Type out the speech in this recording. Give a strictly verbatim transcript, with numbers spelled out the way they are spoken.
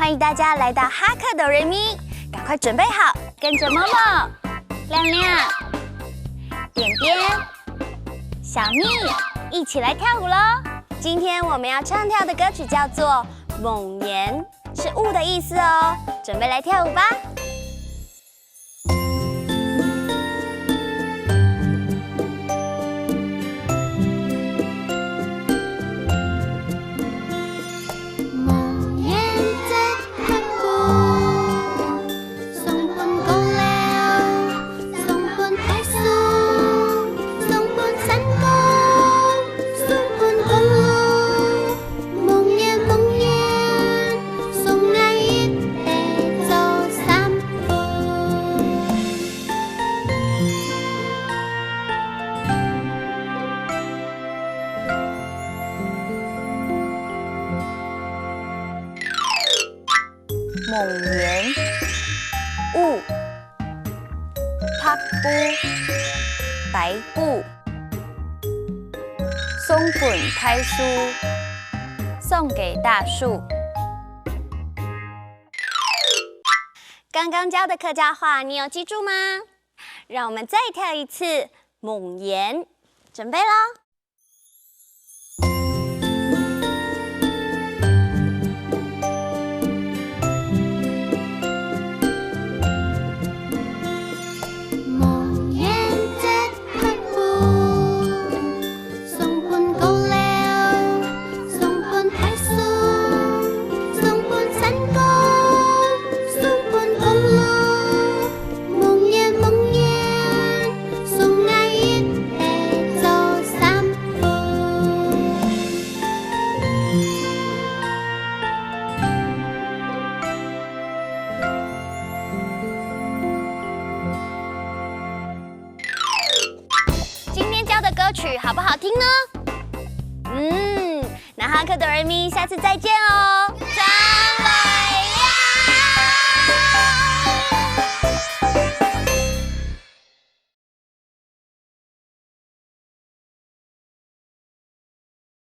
欢迎大家来到哈克哆瑞咪，赶快准备好，跟着默默、亮亮、点点、小蜜一起来跳舞喽！今天我们要唱跳的歌曲叫做《梦魇》，是雾的意思哦。准备来跳舞吧！ 梦魇，雾，白布，白布，送分大树，送给大树。刚刚教的客家话，你有记住吗？让我们再跳一次梦魇，准备喽！今天教的歌曲好不好听呢？嗯，那哈克哆瑞咪，下次再见哦。